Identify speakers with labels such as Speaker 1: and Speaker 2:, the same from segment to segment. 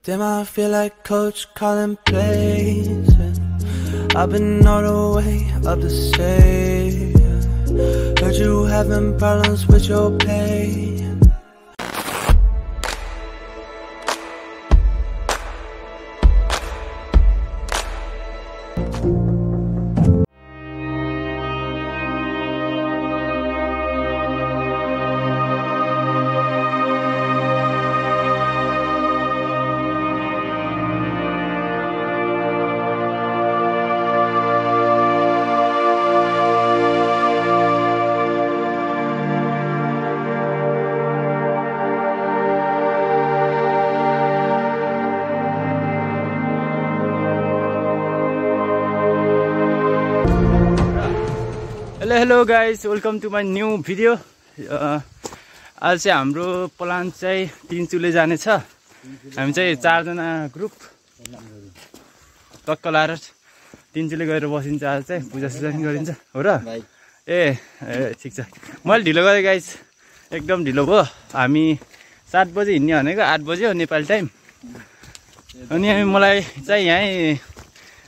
Speaker 1: Damn, I feel like coach calling plays. I've been all the way up the stage. Heard you having problems with your pay.
Speaker 2: Hello guys, welcome to my new video. आज चाहिँ हाम्रो plan चाहिँ तिनचुले जाने छ। हामी चाहिँ 4 जना group टक्क लाएर तिनचुले गएर बसिन्छ। आज चाहिँ पूजा सुजा पनि गरिन्छ हो र? ए ठिक छ। मैले ढिलो गरेँ गाइस, एकदम ढिलो भयो। हामी 7 बजे हिँड्ने भनेको 8 बजे हो नेपाली टाइम। अनि मलाई चाहिँ यहीँ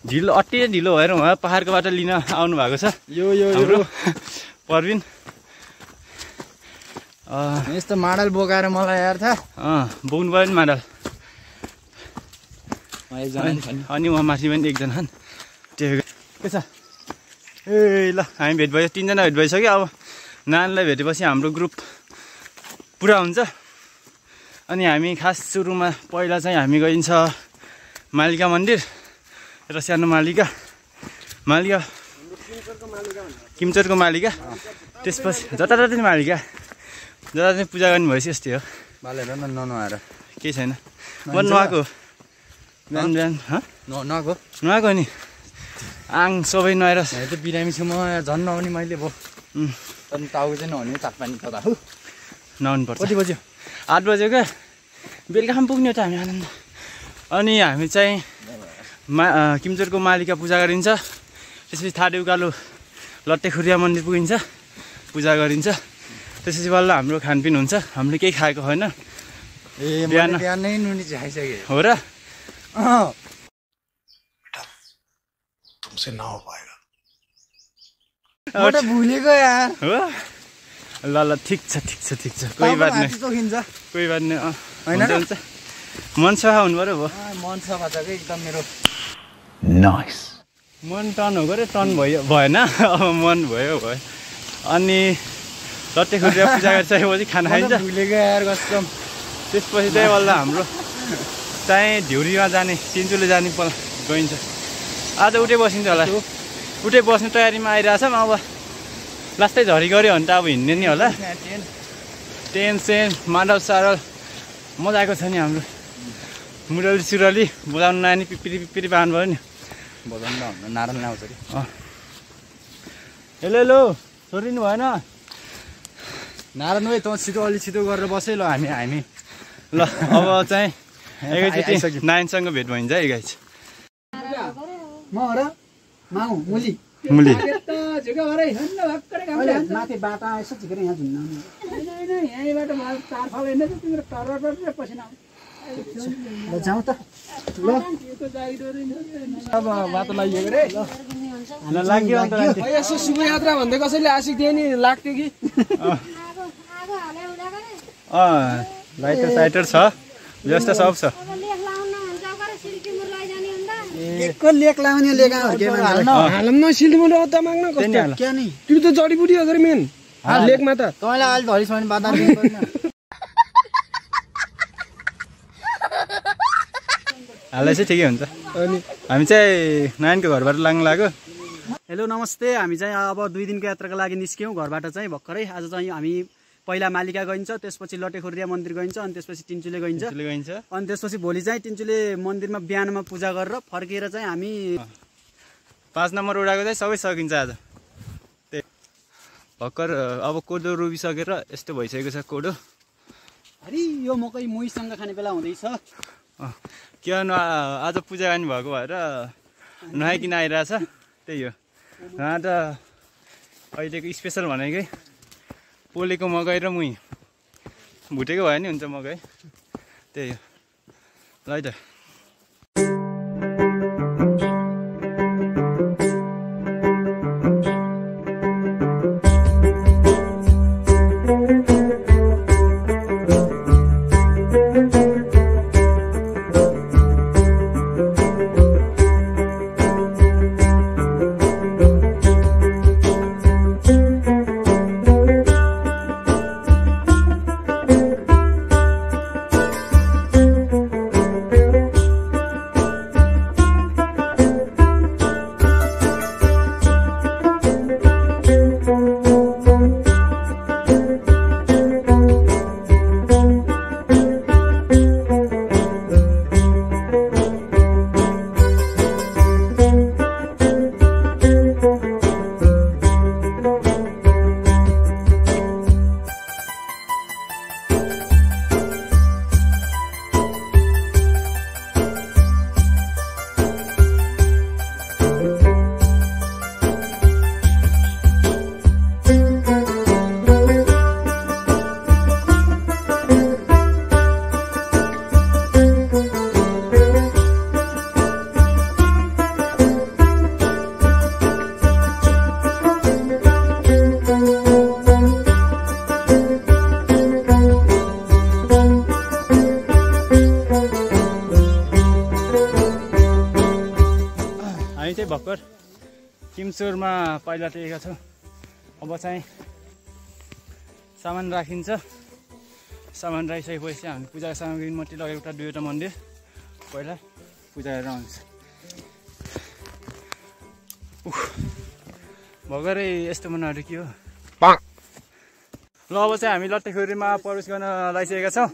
Speaker 2: अति ढिलो भएर उहाँ पहाडको बाटो लिन आउनु भएको छ। यो परविन
Speaker 3: यस्तो माडल बोकाएर मलाई यार था
Speaker 2: बोक्नु पऱ्यो नि माडल। अनि उहाँ माथि पनि एकजना छन्। त्यो के छ? ए ल हामी भेट भयो, 3 जना भेट भइसक्यो। अब नानीलाई भेटेपछि हाम्रो ग्रुप पुरा हुन्छ। अनि हामी खास सुरुमा पहिला चाहिँ हामी गइन्छ मालिका मन्दिर र सानो मालिका किमचोरको मालिका, त्यसपछि जताततै मालिका, जता चाहिँ पूजा गर्ने भएपछि यस्तै हो।
Speaker 3: बालेर ननुहाएर
Speaker 2: केही छैन। म नुहाएको बिहान नुहाएको नि आङ सबै नुहाएर
Speaker 3: त बिरामी छु म। झन् नहुने मैले भयो। तर टाउको चाहिँ नहुने तापमानी त
Speaker 2: नुहाउनु पर्छ।
Speaker 3: कति बज्यो?
Speaker 2: 8 बज्यो क्या। बेलुका पनि पुग्ने हो त हामी आनन्द। अनि हामी चाहिँ किमचोरको मालिका पूजा गरिन्छ। त्यसपछि थाडे उकालो लट्टेखुरिया मन्दिर पुगिन्छ, पूजा गरिन्छ। त्यसपछि बल्ल हाम्रो खानपिन हुन्छ। हामीले केही खाएको छैन।
Speaker 3: ए बिहानै नुनी चाहिँ खाइसकेँ
Speaker 2: हो र?
Speaker 1: तुमसे ना हो पाएगा।
Speaker 3: म त भुलेको यार
Speaker 2: हो। ल ठिक छ कोही बात नहीं। हुन्छ। मन सफा हुनु पर्यो भयो।
Speaker 3: मन सफा छ कि एकदम मेरो।
Speaker 1: नाइस।
Speaker 2: मन टर्न हो गरे टर्न भएन। अब मन भयो। अनि लट्टेखुरिया पूजा गरिसकेपछि खाना खाइन्छ।
Speaker 3: भुलेको यार कसम।
Speaker 2: त्यसपछि चाहिँ बल्ल हाम्रो चाहिँ ढ्युरीमा जाने तिनचुले जाने गइन्छ। आज उठे बसिन्छ होला। उठे बस्ने तयारीमा आइरहेछ। अब लास्टै झरी गऱ्यो भने त अब हिँड्ने नि होला। टेन्सेन माडल साडल मजाको छ नि हाम्रो। मुरली सुरली बजाउनु नानी पिपिरी पार्नु भयो नि।
Speaker 3: बजाउनु न नारायण आउँछ कि।
Speaker 2: हेलो छोडिनु भएन
Speaker 3: नारायण भाइ। तँ छिटो अलि छिटो गरेर बसै ल। हामी
Speaker 2: ल अब चाहिँ एकैचोटि 9सँग भेट भइन्छ है गाइस।
Speaker 4: म र माउ मुली
Speaker 2: मुली
Speaker 4: झुका भरे हिँड्न भक्करै काम गर्छ। माथि बाटा यसो झिकेर यहाँ झुन्न हैन यहीबाट माल 4 फल हैन त तिम्रो टरर पसिना ल जाऊ त। ल यो जागिदोरी अब बाटो लागि रे।
Speaker 2: ल लाग्यो अन्त
Speaker 4: यसो शुभ यात्रा भन्दै कसैले आशिक दिए नि लाग्थ्यो कि।
Speaker 2: लाइटर साइटर छ, व्यवस्था सब छ।
Speaker 4: एकको लेक लाउने लेगा हालम न सिल्डमन अत्ता माग्न कस्तो क्या नि। त्यो त जडीबुटी हो गरे मेन लेकमा त।
Speaker 3: तँलाई अलि धरिसम्म बादाम दिनु पर्दैन।
Speaker 2: हाललाई चाहिँ ठिकै हुन्छ। अनि हामी चाहिँ नानीको घरबाट लाग्नु लाग्यो।
Speaker 4: हेलो नमस्ते। हामी चाहिँ अब 2 दिनको यात्राको लागि निस्क्यौँ घरबाट चाहिँ भर्खरै। आज चाहिँ हामी पहिला मालिका गइन्छ, त्यसपछि लट्टेखुरिया मन्दिर गइन्छ, अनि त्यसपछि तिनचुले गइन्छ। अनि त्यसपछि भोलि चाहिँ तिनचुले मन्दिरमा बिहानमा पूजा गरेर फर्केर चाहिँ हामी
Speaker 2: 5 नम्बर वडाको चाहिँ सबै सकिन्छ आज। त्यही भर्खर अब कोदो रोपिसकेर यस्तो भइसकेको छ कोदो।
Speaker 4: अरे यो मकै मुहीसँग खाने बेला हुँदैछ।
Speaker 2: के गर्नु आज पूजा गर्ने भएको भएर नखाइकन आइरहेछ। त्यही हो। त अहिलेको स्पेसल भनेकै पोलेको मकै र मुही भुटेको भयो नि हुन्छ मकै त्यही हो ल है त भर्खर किमचोरमा पहिला टेकेका छौँ। अब चाहिँ सामान राखिन्छ। सामान राखिसकेपछि हामी पूजाको सामग्री मात्रै लगेको एउटा दुईवटा मन्दिर पहिला पूजा गरेर आउँछ। भर्खरै यस्तो मनहरू के हो। ल अब चाहिँ हामी लट्टेखुरीमा प्रवेश गर्न लागिसकेका छौँ।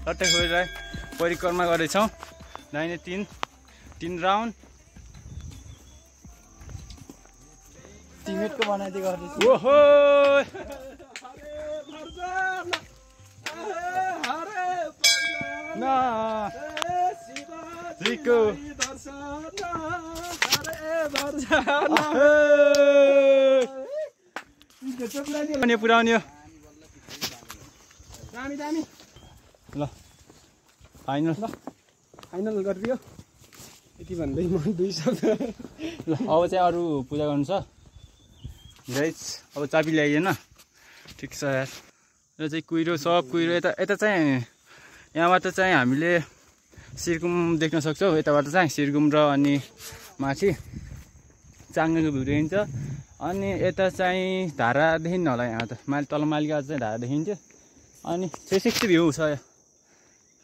Speaker 2: लट्टेखुरीलाई परिक्रमा गरेछौँ। दाहिने तीन राउन्ड
Speaker 4: टिमेटको बनाइदिएको गर्दैछु।
Speaker 2: ओहो ना जिको पुऱ्याउने हो।
Speaker 4: दामी दामी
Speaker 2: ल
Speaker 4: फाइनल गरिदियो यति भन्दै म 2 शब्द।
Speaker 2: ल अब चाहिँ अरू पूजा गर्नु छ गाइस। अब चाबी ल्याइएन ठिक छ यार। यो चाहिँ कुहिरो सब कुहिरो यता चाहिँ यहाँबाट चाहिँ हामीले सिरकुम देख्न सक्छौँ। यताबाट चाहिँ सिरकुम र अनि माथि चाङ्गेको भ्यू देखिन्छ। अनि यता चाहिँ धारा देखिन्न होला। यहाँ त तल मालिका चाहिँ धारा देखिन्थ्यो। अनि 360 भ्यू छ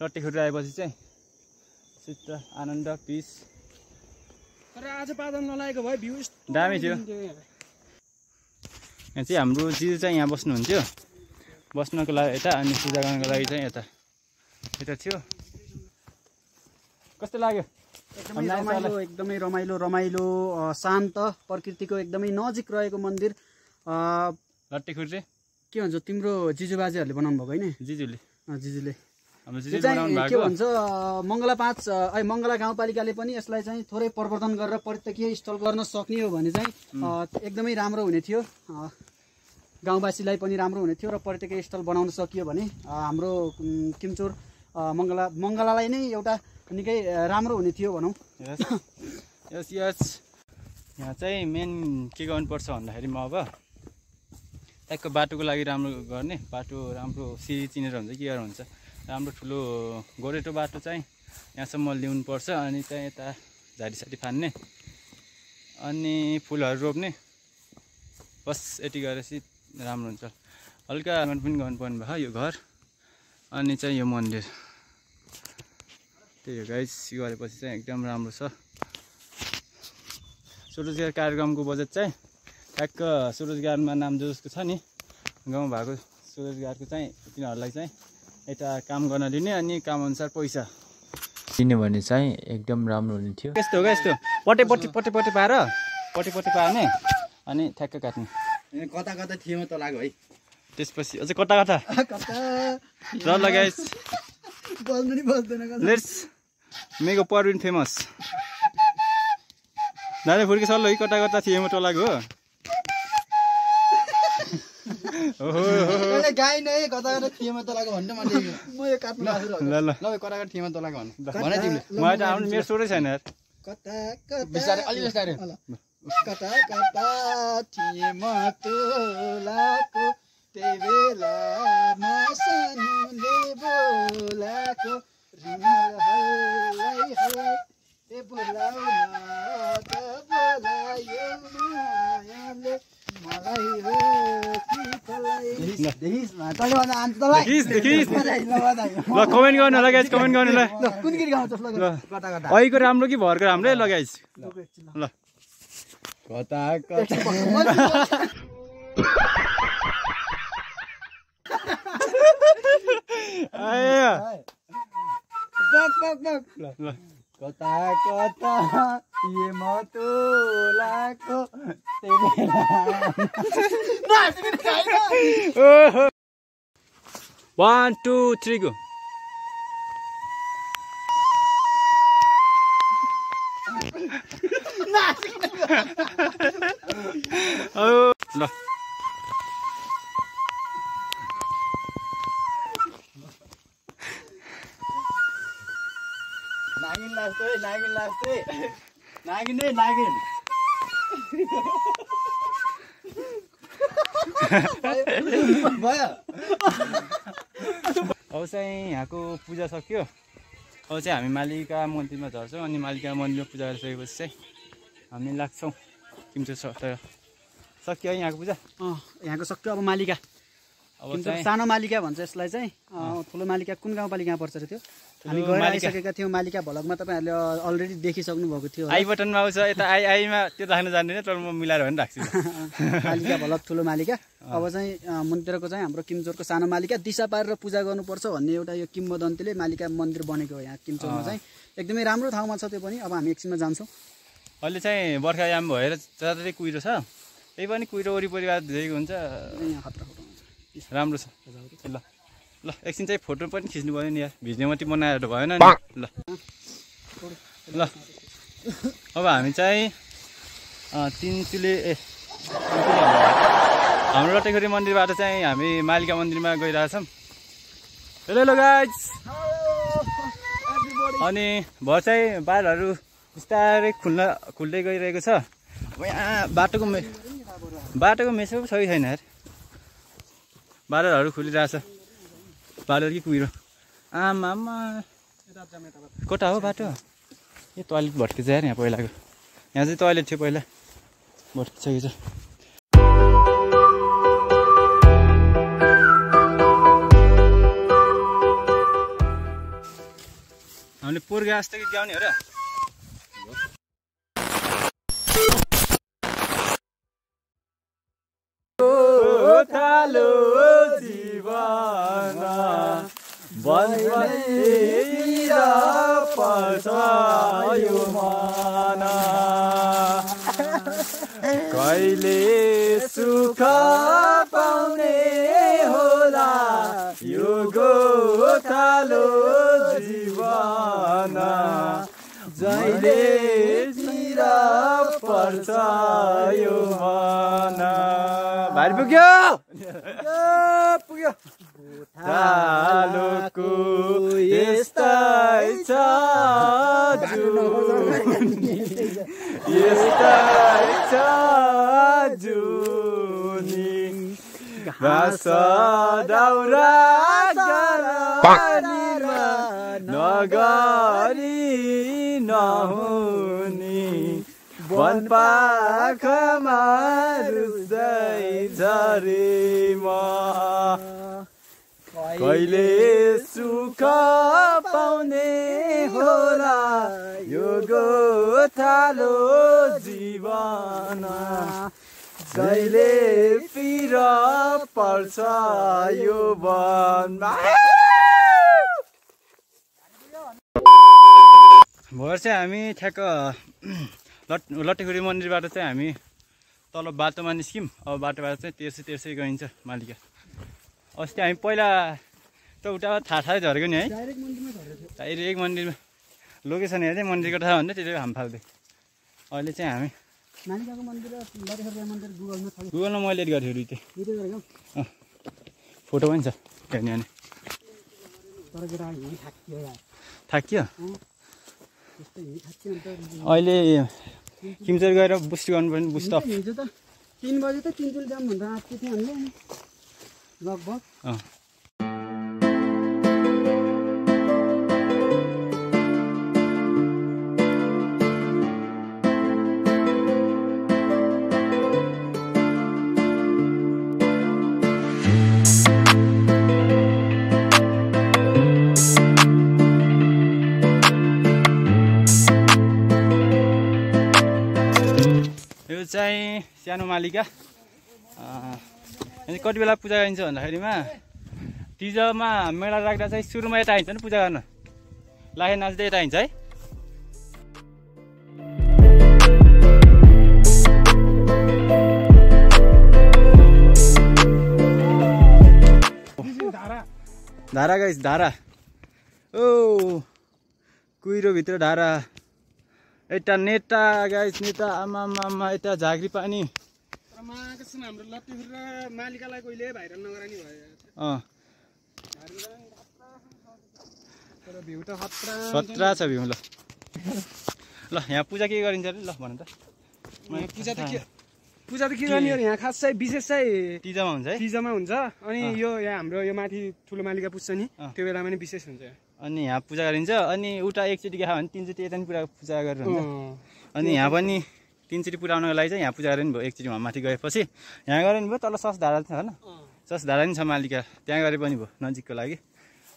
Speaker 2: लट्टेखुरी आएपछि चाहिँ चित्त आनन्द पिस।
Speaker 4: तर आज पादन नलागेको भए भ्यू
Speaker 2: दामी थियो। यहाँ चाहिँ हाम्रो जिजु चाहिँ यहाँ बस्नुहुन्थ्यो। बस्नको लागि यता अनि पूजा गर्नको लागि चाहिँ यता थियो। कस्तो लाग्यो?
Speaker 4: एकदमै रमाइलो शान्त प्रकृतिको एकदमै नजिक रहेको मन्दिर।
Speaker 2: लट्टेखुरी चाहिँ
Speaker 4: के भन्छ तिम्रो जिजुबाजेहरूले बनाउनु भएको होइन?
Speaker 2: जिजुले
Speaker 4: के भन्छ मङ्गला 5 मङ्गला गाउँपालिकाले पनि यसलाई चाहिँ थोरै प्रवर्धन गरेर पर्यटकीय स्थल गर्न सक्ने हो भने चाहिँ एकदमै राम्रो हुने थियो। गाउँवासीलाई पनि राम्रो हुने थियो र पर्यटकीय स्थल बनाउन सकियो भने हाम्रो किमचोर मङ्गलालाई नै एउटा निकै राम्रो हुने थियो भनौँ।
Speaker 2: यस यहाँ चाहिँ मेन के गर्नुपर्छ भन्दाखेरि म अब ट्याक्क बाटोको लागि राम्रो गर्ने। बाटो राम्रो सिरी चिनेर हुन्छ के गरेर हुन्छ। राम्रो ठुलो गोरेटो बाटो चाहिँ यहाँसम्म ल्याउनुपर्छ। अनि चाहिँ यता झाडीसाडी फान्ने अनि फुलहरू रोप्ने बस यति गरेपछि राम्रो हुन्छ। हल्का पनि गर्नुपर्ने भयो यो घर अनि चाहिँ यो मन्दिर त्यही हो गाइस गरेपछि चाहिँ एकदम राम्रो छ स्वरोजगार कार्यक्रमको बजेट चाहिँ ठ्याक्क स्वरोजगारमा नाम जसको छ नि गाउँ भएको स्वरोजगारको चाहिँ तिनीहरूलाई चाहिँ यता काम गर्न लिने अनि काम अनुसार पैसा दिने भने चाहिँ एकदम राम्रो हुने थियो यस्तो हो क्या यस्तो पटे पाएर पटे पार्ने अनि ठ्याक्क काट्ने
Speaker 3: कता कता थिएमा त लाग्यो है
Speaker 2: त्यसपछि अझै कता ल गाइस लेट्स मेक अ परविन फेमस दादा फुर्की सल्लो है कता थिएमा टोलाको हो
Speaker 3: गाई नै कता कता थिएमा त लाग्यो भन्ने मैले म यो काट्नु ल कता कता थिएमा त लाग्यो भने तिमीले
Speaker 2: म त आउनु मेरो सोरै छैन यार
Speaker 3: कता कता बिस्तारै अलि बिस्तारै कता कता थिएमा त लाग्यो त्यही बेला मसानुले बोलाको रिमल हल्लाई हल्लाई ए बोलाउन त बोलायो मायाले मलाई हो कि तलाई देखिस तले भन्दा अन्त तलाई
Speaker 2: देखिस ल कमेन्ट गर्नु होला गाइस कमेन्ट गर्नु ल
Speaker 3: कुन गीत गाउँछस् ल कता कता
Speaker 2: अहिको राम्रो कि भरको राम्रो ल गाइस ल
Speaker 3: कता कता
Speaker 2: आया
Speaker 3: कता कता ये मतुलाको तेरा
Speaker 2: 1 2 3 गो ल
Speaker 3: नागिन भयो
Speaker 2: अब चाहिँ यहाँको पूजा सक्यो अब चाहिँ हामी मालिका मन्दिरमा झर्छौँ अनि मालिका मन्दिरमा पूजा गरिसकेपछि चाहिँ हामी लाग्छौँ किम्चो सक्यो है यहाँको पूजा
Speaker 4: यहाँको सक्यो अब मालिका
Speaker 2: अब
Speaker 4: सानो मालिका भन्छ यसलाई चाहिँ ठुलो मालिका कुन गाउँपालिकामा पर्छ र त्यो हामी गएर आइसकेका थियौँ मालिका भ्लगमा तपाईँहरूले अलरेडी देखिसक्नु भएको थियो
Speaker 2: आई बटनमा आउँछ यता आईमा त्यो राख्न जान्दैन तर म मिलाएर पनि राख्छु
Speaker 4: मालिका भ्लग ठुलो मालिका अब चाहिँ मन्दिरको चाहिँ हाम्रो किमचोरको सानो मालिका दिशा पारेर पूजा गर्नुपर्छ भन्ने एउटा यो किम्बदन्तीले मालिका मन्दिर बनेको हो यहाँ किमचोरमा चाहिँ एकदमै राम्रो ठाउँमा छ त्यो पनि अब हामी एकछिनमा जान्छौँ
Speaker 2: अहिले चाहिँ बर्खायाम भएर जताततै कुहिरो छ त्यही पनि कुहिरो वरिपरि धोएको हुन्छ राम्रो छ ल ल एकछिन चाहिँ फोटो पनि खिच्नु भयो नि यार भिडियो मात्रै बनाएर भएन नि ल ल अब हामी चाहिँ तिनचुले हाम्रो लटेखोरी मन्दिरबाट चाहिँ हामी मालिका मन्दिरमा गइरहेछौँ हेलो गाइज अनि भर चाहिँ बारहरू बिस्तारै खुल्दै गइरहेको छ अब यहाँ बाटोको मेसो छ कि छैन यार बाटोहरू खुलिरहेछ बाटो कि कुहिरो आमा कता हो बाटो ए टोइलेट भट्किन्छ यार यहाँ पहिलाको यहाँ चाहिँ टोइलेट थियो पहिला भट्किसकेको छ हामीले पोर्गा जस्तो गीत गाउने हो र कालो जीवन बन्तिर पसायो मन कहिले सुख पाउने होला यो गोठालो जीवन जहिले तिर पर्छ यो मन भारी पुग्यो तालुको यस्तै छ यस्तै छ जुनी घाँस दाउरा नगरी नहुनी वन पाखमा रुच्दै झरे म कहिले सुख पाउने होला यो गोथालो जीवन जहिले पिर पर्छ यो वनमा। भोर चाहिँ हामी ठ्याक्क लट्टेखुरी मन्दिरबाट चाहिँ हामी तल बाटोमा निस्क्यौँ। अब बाटोबाट चाहिँ तेर्सै गइन्छ मालिका। अस्ति हामी पहिला त उता थाहा झरेको नि है, डाइरेक्ट मन्दिरमा लोकेसन हेर्दै मन्दिरको थाहा भन्दै त्यति हाम फाल्दै। अहिले चाहिँ हामी गुगलमा मैले एड गरेको थिएँ फोटो पनि छ हेर्ने अनि थाकियो। अहिले किमचोर गएर बुस्ट गर्नुपर्ने बुस्ट अफ
Speaker 4: 3 बजे त तिनचुल जाम भन्दा आएको थियो हामीले लगभग।
Speaker 2: चाहिँ सानो मालिका। अनि कति बेला पूजा गरिन्छ भन्दाखेरिमा तिजमा मेला राख्दा चाहिँ सुरुमा यता आइन्छ नि पूजा गर्न, लाखे नाच्दै यता आइन्छ है। धारा गाइस धारा, ओ कुहिरोभित्र धारा। यता नेता गाइस नेता, आमा यता झाँक्री पानी।
Speaker 4: हाम्रो लट्टेखुरी र मालिकालाई कहिले भाइरल नगरानी भयो। तर भ्यू त खतरा
Speaker 2: छ भ्यू। ल यहाँ पूजा के गरिन्छ अरे? ल भन त।
Speaker 4: पूजा त के गर्ने हो यहाँ? खास चाहिँ विशेष चाहिँ
Speaker 2: तिजमा हुन्छ है।
Speaker 4: तिजमा हुन्छ। अनि यो यहाँ हाम्रो यो माथि ठुलो मालिका पुज्छ नि, त्यो बेलामा नि विशेष हुन्छ।
Speaker 2: अनि यहाँ पूजा गरिन्छ। अनि उता एकचोटि गयो भने 3 चोटि यता नि पूजा गरेर हुन्छ। अनि यहाँ पनि 3 चोटि पुऱ्याउनको लागि चाहिँ यहाँ पूजा गरेर नि भयो। एकचोटि माथि गएपछि यहाँ गरे नि भयो। तल ससधारा छ होइन, ससधारा नि छ मालिका, त्यहाँ गरे पनि भयो नजिकको लागि।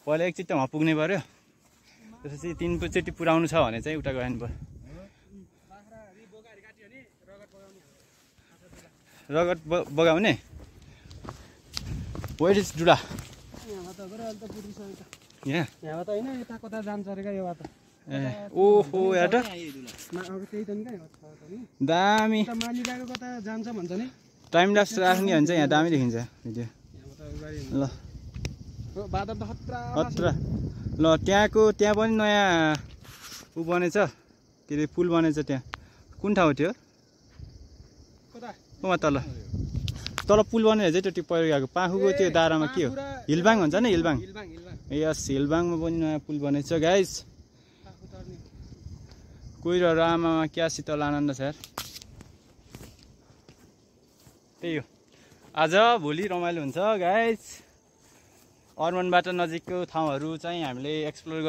Speaker 2: पहिला एकचोटि त वहाँ पुग्नै पऱ्यो, त्यसपछि 3 चोटि पुऱ्याउनु छ भने चाहिँ उता गयो नि भयो। रगत बगाउने वेट इज डुडा
Speaker 4: यहाँ त होइन, यता कता जान्छ अरे क्या यो बाटो।
Speaker 2: ओहो यहाँ त
Speaker 4: त्यही त नि
Speaker 2: दामी।
Speaker 4: मालिकाको कता जान्छ भन्छ नि,
Speaker 2: टाइम ल्याप्स राख्ने भने चाहिँ यहाँ दामी देखिन्छ भिडियो। ल
Speaker 4: बाटो त
Speaker 2: खतरा। ल त्यहाँ पनि नयाँ ऊ बनेछ, के अरे पुल बनेछ। त्यहाँ कुन ठाउँ थियो? तल पुल बनेर चाहिँ त्यो पहिरो गएको पाखुको त्यो दारामा के हो? हिलबाङ भन्छ नि, हिलबाङ। यस हिलबाङमा पनि नयाँ पुल बनेछ गाइस। कुहिरोहरू आमामा क्या शीतल आनन्द छ यार। त्यही हो, आज भोलि रमाइलो हुन्छ गाइस। अर्बनबाट नजिकको ठाउँहरू चाहिँ हामीले एक्सप्लोर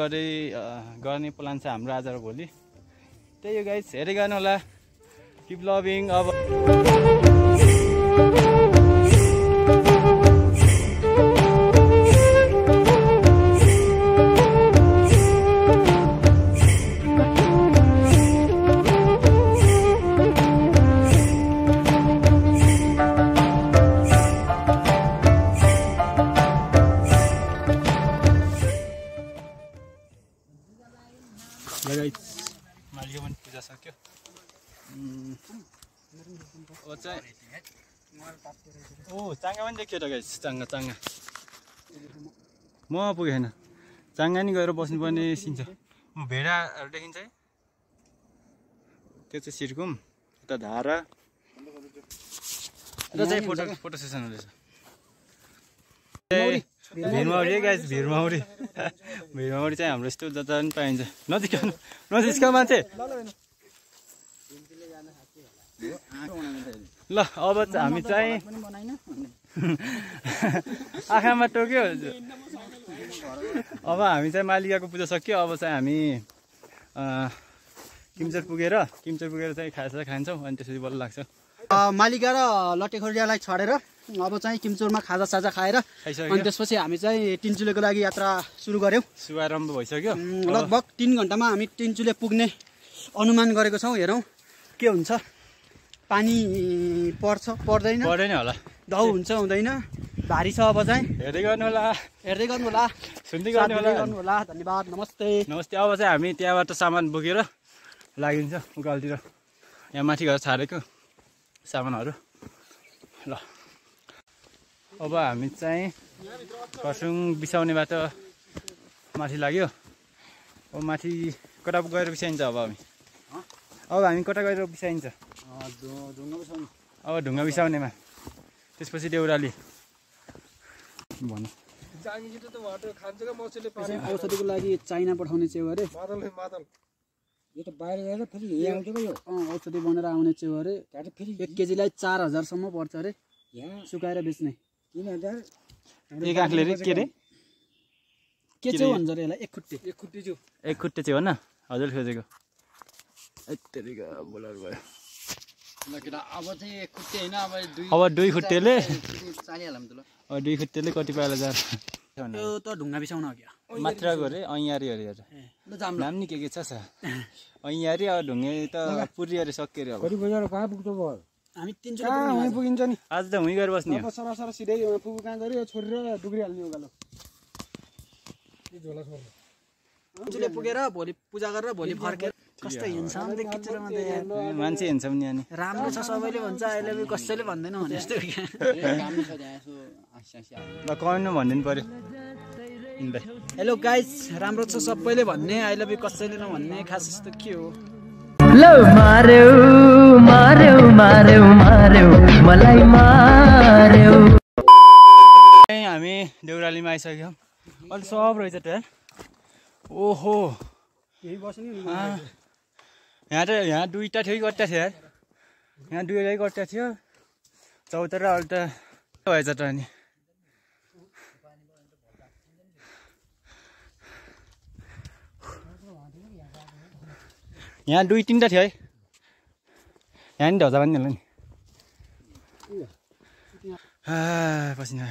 Speaker 2: गर्ने प्लान छ हाम्रो आज र भोलि। त्यही हो गाइस, हेर्दै गर्नु होला। Keep loving. अब मालिका पनि पूजा सक्यो। ओ चाङ्गा पनि देखियो त गाइस, चाङ्गा म पुगेन। चाङ्गा नि गएर बस्नुपर्ने सिन छ। भेडाहरू देखिन्छ है, त्यो चाहिँ सिरकुम, यता धारा र चाहिँ फोटो सेसन हुँदैछ। भिरमाउरी गाइस, भिरमाउरी चाहिँ हाम्रो यस्तो जता पनि पाइन्छ। नजिक मान्छे। ल अब हामी चाहिँ आँखामा टोक्यो। अब हामी चाहिँ मालिकाको पूजा सक्यो। अब चाहिँ हामी किमचोर पुगेर चाहिँ खान्छौँ अनि त्यसपछि बल्ल लाग्छ।
Speaker 4: मालिका र लटेखोरियालाई छोडेर अब चाहिँ किमचोरमा खाजासाजा खाएर अनि त्यसपछि हामी चाहिँ तिनचुलेको लागि यात्रा सुरु गऱ्यौँ।
Speaker 2: शुभारम्भ भइसक्यो।
Speaker 4: लगभग 3 घन्टामा हामी तिनचुले पुग्ने अनुमान गरेको छौँ। हेरौँ के हुन्छ, पानी पर्दैन
Speaker 2: होला,
Speaker 4: दाउ हुन्छ हुँदैन, भारी छ। अब चाहिँ
Speaker 2: हेर्दै गर्नु होला, सुन्दै गर्नु होला।
Speaker 4: धन्यवाद, नमस्ते।
Speaker 2: अब चाहिँ हामी त्यहाँबाट सामान बोकेर लागिन्छ उकालतिर। यहाँ माथि गएर छाडेको सामानहरू। ल अब हामी चाहिँ खरसाङ बिसाउने बाटो माथि लाग्यो। अब माथि कता गएर बिसाइन्छ? अब हामी कता गएर बिसाइन्छ? अब ढुङ्गा बिसाउनेमा, त्यसपछि देउराली भन्नु।
Speaker 4: औषधिको लागि चाइना पठाउने च्याउ अरे, औषधि बनेर आउने च्याउ अरे। 1 केजीलाई 4000सम्म पर्छ अरे, सुकाएर बेच्ने।
Speaker 2: 1 आँखले रे के रे
Speaker 4: के च्याउ भन्छ अरे यसलाई? एक खुट्टे
Speaker 2: च्याउ होइन हजुर खोजेको। बोलर भयो।
Speaker 3: अब चाहिँ 1 खुट्टे होइन,
Speaker 2: अब 2 खुट्टेले
Speaker 3: चाहिहाल्ला नि त।
Speaker 2: अब 2 खुट्टेले कति पाइला जान्छ?
Speaker 4: यो त ढुङ्गा बिसाउन हो क्या
Speaker 2: मात्र गरे ऐयारी अरे यार। नाम नि के छ ऐयारी। अब ढुङ्गे त पुरी अरे सक्यो अरे। अब
Speaker 4: हामी तिनचुले
Speaker 3: पुगिन्छ नि।
Speaker 2: आज त हुँ गएर बस्ने हो।
Speaker 3: सरासर सिधै पुगु कहाँ गऱ्यो छोडेर डुग्रिहाल्ने उकालो।
Speaker 4: तिनचुले पुगेर भोलि पूजा गरेर भोलि फर्केर कस्तो हिँड्छौँ किचुरोमा त यार।
Speaker 2: मान्छे हिँड्छौँ नि अनि
Speaker 4: राम्रो छ, सबैले भन्छ अहिले भी कसैले भन्दैन भने जस्तो।
Speaker 2: ल कमेन्टमा भनिदिनु पर्यो।
Speaker 4: हेलो गाइस, राम्रो छ सबैले भन्ने, आई लभ यु कसैले नभन्ने, खास यस्तो के हो?
Speaker 1: लो मार्यौ मलाई मार्यौ।
Speaker 2: हामी देउरालीमा आइसक्यौँ। अहिले सब रहेछ त। ओहो यहाँ 2टा थियो कि कट्टा थियो यार? यहाँ 2 कट्टा थियो। चौतारा अल्टा भएछ त। अनि यहाँ 2-3टा थियो है। यहाँ नि ढजा पनि होला नि। पसिना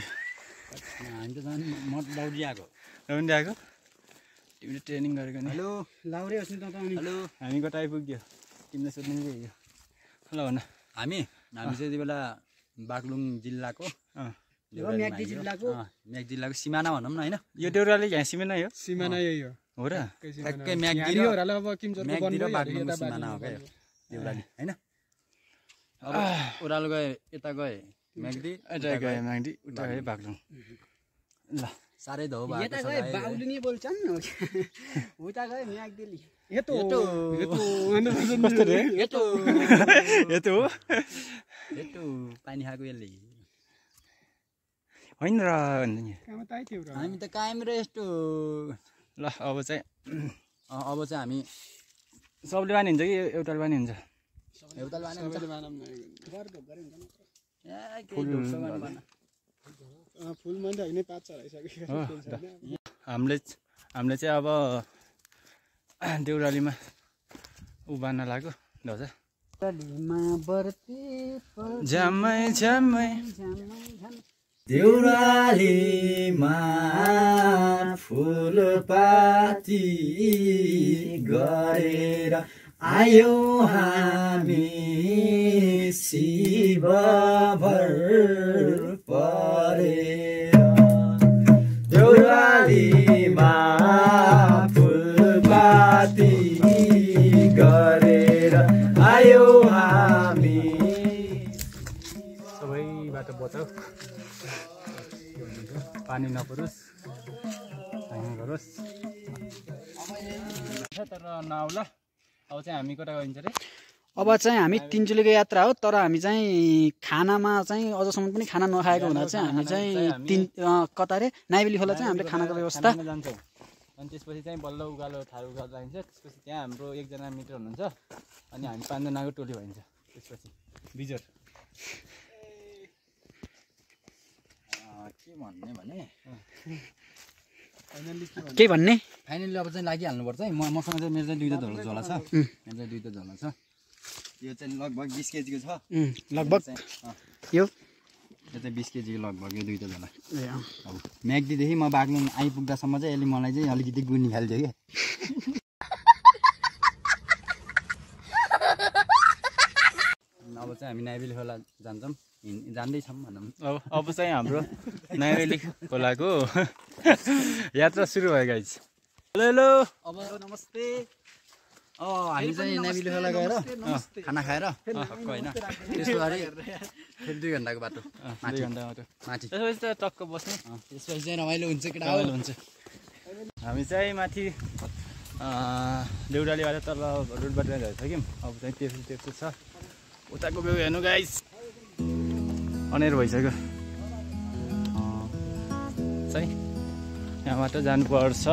Speaker 3: दौडिआएको
Speaker 2: तिमीले ट्रेनिङ गरेको नि।
Speaker 4: हेलो लाउरे होस् नि त।
Speaker 3: हेलो,
Speaker 2: हामी कता आइपुग्यो तिमीले सोध्नु नि यो। ल भन।
Speaker 3: हामी चाहिँ यति बेला बागलुङ जिल्लाको
Speaker 4: म्याग्दी
Speaker 3: जिल्लाको सिमाना भनौँ न होइन।
Speaker 2: यो देउराली यहाँ सिमाना हो?
Speaker 3: सिमाना यही हो
Speaker 2: र?
Speaker 3: ठ्याक्कै म्याग्दी र बागलुङको सिमाना हो क्या देउराली होइन। अब ओह्रालो गए, यता गए म्याग्दी,
Speaker 2: यता गए म्याग्दी, उता गए बागलुङ। ल
Speaker 3: साह्रै धौ
Speaker 4: यता गए बाउली बोल्छन्, उता गए म्याग्दी।
Speaker 3: पानी खाएको यसले
Speaker 2: होइन र।
Speaker 3: हामी त कायम र यस्तो।
Speaker 2: ल अब चाहिँ
Speaker 3: हामी
Speaker 2: सबले बानी हुन्छ कि एउटाले बानी हुन्छ? हामीले चाहिँ अब देउरालीमा उभान्न लाग्यो ध्वजा। झ्याम्मै झ्याम्मै
Speaker 1: देउरालीमा फुलपाती गरेर आयौँ हामी शिवभर परेर। देउरालीमा फुलपाती गरेर आयौँ हामी।
Speaker 2: सबैबाट बचाऊ, पानी नपरोस्, गरोस् तर नआउला। अब चाहिँ हामी कता गइन्छ रे?
Speaker 4: अब चाहिँ हामी तिनचुलेको यात्रा हो, तर हामी चाहिँ खानामा चाहिँ अझसम्म पनि खाना नखाएको हुँदा चाहिँ हामी चाहिँ कता रे नाइबेली खोला चाहिँ हामीले खानाको व्यवस्था
Speaker 2: जान्छौँ। अनि त्यसपछि चाहिँ बल्ल उकालो ठाडो उकालो जान्छ। त्यसपछि त्यहाँ हाम्रो एकजना मित्र हुनुहुन्छ, अनि हामी 5 जनाको टोली भइन्छ। त्यसपछि बिजोर
Speaker 4: के भन्ने
Speaker 3: फाइनली अब चाहिँ लागिहाल्नुपर्छ है। मसँग चाहिँ मेरो चाहिँ 2टा झोला छ, मेरो चाहिँ 2टा झोला छ। यो चाहिँ लगभग 20 केजीको छ
Speaker 4: लगभग यो
Speaker 3: चाहिँ 20 केजीको लगभग यो दुईटा झोला
Speaker 4: ए
Speaker 3: अब म्याग्दीदेखि म बाग्लुङ आइपुग्दासम्म चाहिँ यसले मलाई चाहिँ अलिकति गुड निकाल्थ्यो कि अब चाहिँ हामी नाइबेली खोला जान्छौँ जाँदैछौँ भनौँ
Speaker 2: अब चाहिँ हाम्रो नाइबेली खोलाको यात्रा सुरु भयो गाइज हेलो
Speaker 3: अब नमस्ते हामी चाहिँ नाइबेली खोला गएर खाना खाएर होइन त्यसपछि फेरि 2 घन्टाको बाटो
Speaker 2: 2 घन्टा मात्र
Speaker 3: माथि
Speaker 2: त्यसपछि त टक्क बस्ने
Speaker 3: त्यसपछि चाहिँ रमाइलो हुन्छ केटा
Speaker 2: रमाइलो हुन्छ हामी चाहिँ माथि देउरालीबाट तल रोडबाट गएको थियौँ अब चाहिँ त्यस्तो छ उताको भ्यू हेर्नु गाइस अनेर भइसक्यो चाहिँ यहाँबाट जानुपर्छ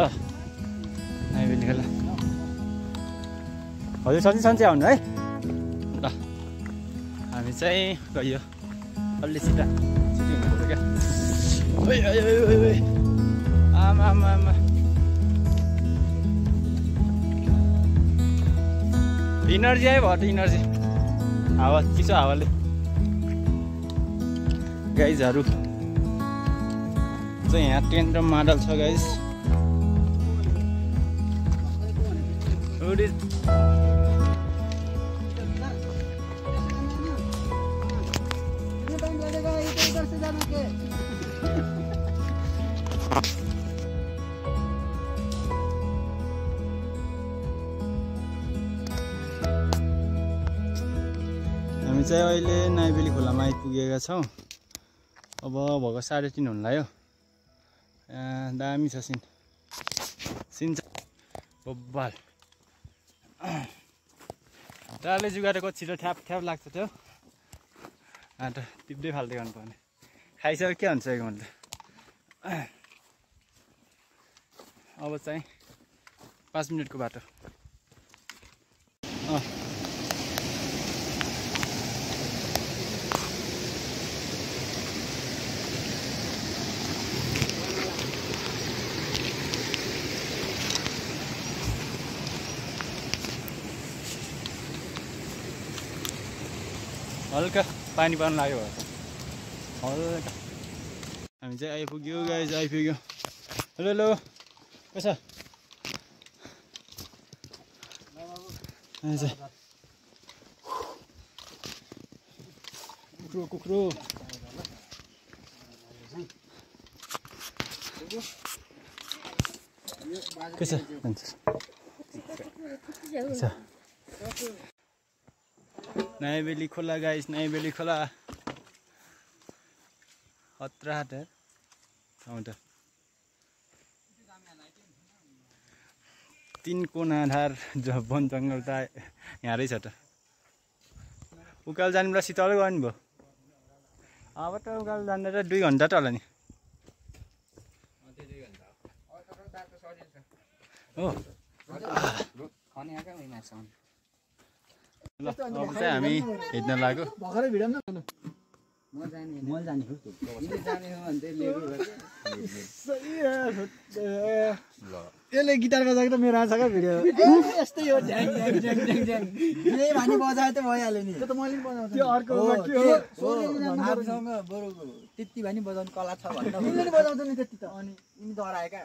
Speaker 2: नाइबेली खोला हजुर सन्चै आउनु है ल हामी चाहिँ गयो अलि छिटा क्या आमा आमा आमा इनर्जी आयो भयो इनर्जी हावा चिसो हावाले गाइजहरू चाहिँ यहाँ टेन्ट र माडल छ गाइज हामी चाहिँ अहिले नाइबेली खोलामा आइपुगेका छौँ अब भएको 3:30 हुन लाग्यो दामी छ सिन बब्बाल टाढले जुगाएको छिटो ठ्याप लाग्छ त्यो अन्त टिप्दै फाल्दै गर्नुपर्ने खाइसक्यो के हुन्छ एक मैले अब चाहिँ 5 मिनटको बाटो हल्का पानी पर्न लाग्यो हल्का हामी चाहिँ आइपुग्यो गाइज आइपुग्यो हेलो कसो कुखुरो कसो नाइबेली खोला गाइस नाइबेली खोला खतरा हाट ठाउँ त 3 कोनाधार वन जङ्गल त यहाँ रहेछ त उकाल जाने बेला शीतल गर्नु भयो अब त उकाल जाँदा त 2 घन्टा त होला नि हो ल अब चाहिँ हामी हिँड्न लाग्यो
Speaker 4: भर्खरै भिडियो
Speaker 3: म जाने हो तिमी जाने हो भने चाहिँ लेगु
Speaker 4: यसले गिटार बजाएको त मेरो आछ क्या भिडियो यस्तै हो झ्याङ झ्याङ झ्याङ झ्याङ झ्याङ यही भानी बजाए त भइहाल्यो नि त्यो त मैले बजाउँछु त्यो अर्को के हो आफूसँग बरु त्यति भानी बजाउनु कला छ भन्दा तिमीले बजाउँछ नि त्यति त अनि तिमी डराएका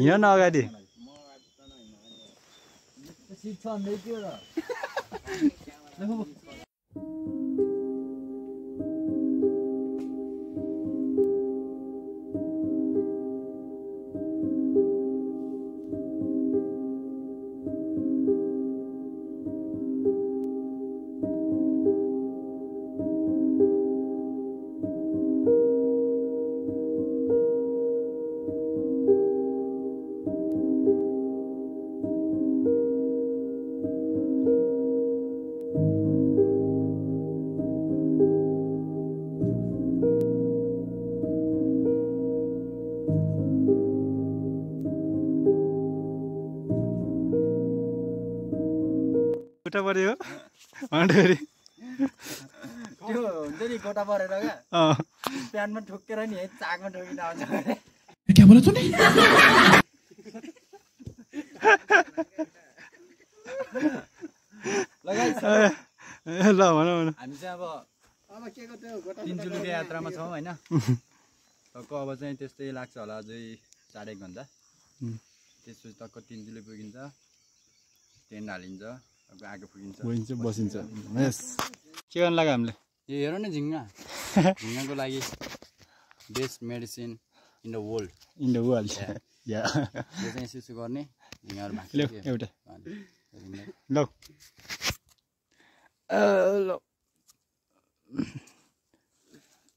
Speaker 2: यहाँ न अगाडि
Speaker 4: सिट छ भन्दै के हो र
Speaker 2: गोटा पर्यो फेरि
Speaker 4: त्यो हुन्छ नि गोटा परेर क्या प्यानमा ठोकेर नि है चाकमा ठोकिन आउँछ क्या बोला
Speaker 2: ल भनौँ भनौँ
Speaker 3: हामी चाहिँ अब तिनचुलेको यात्रामा छौँ होइन टक्क अब चाहिँ त्यस्तै लाग्छ होला अझै 4.5 घन्टा त्यसपछि टक्क तिनचुले पुगिन्छ टेन्ट हालिन्छ अब आगो पुगिन्छ
Speaker 2: बसिन्छ के गर्नु लाग्यो हामीले
Speaker 3: यो हेर न झिङ्गाको लागि best medicine in the world यो चाहिँ यसो गर्ने झिङ्गाहरू
Speaker 2: एउटा ल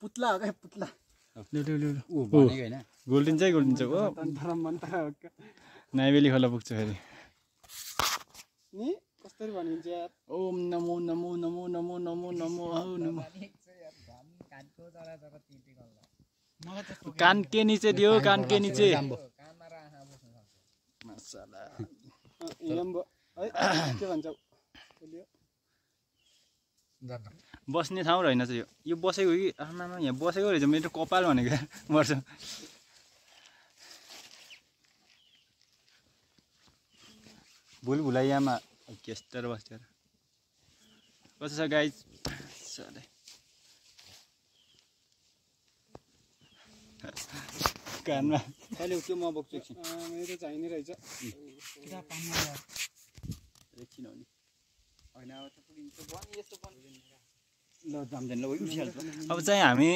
Speaker 4: पुत्ला हो क्या पुत्ला
Speaker 2: गोल्डिन्छ है गोल्डिन्छ हो नाइबेली खोला पुग्छ फेरि
Speaker 4: नि कसरी भनिन्छ यार
Speaker 2: ओम नमो नमो नमो नमो नमो नमो नमो कान के नीचे दियो कान के नीचे मसाला
Speaker 4: के भन्छ
Speaker 2: बस्ने ठाउँ रहेन चाहिँ यो बसेको कि आमामा यहाँ बसेको रहेछ मेरो कपाल भनेको मर्छ भुल भुलाइयामा केस्टर बस्टेर कस्तो छ गाइज कानमा
Speaker 3: अहिले त्यो म बोक्छु एकछिन
Speaker 4: मेरो चाहिने रहेछ
Speaker 3: एकछिन हो नि होइन
Speaker 2: अब चाहिँ हामी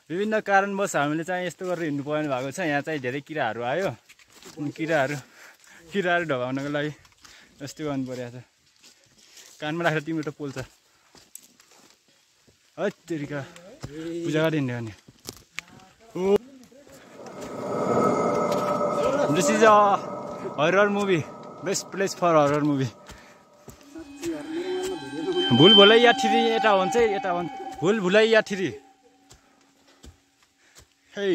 Speaker 2: विभिन्न कारणवश हामीले चाहिँ यस्तो गरेर हिँड्नु पर्ने भएको छ यहाँ चाहिँ धेरै किराहरू आयो किराहरू ढगाउनको लागि यस्तो गर्नु परेको छ कानमा राखेर तिम्रो त पोल्छ है तेरिका पूजा गरेर हिँड्यो भने this is a horror movie best place for horror movie Bhool Bhulaiyaa three यता भन्छ यता भन्छ भुल भुलैया ठिरी है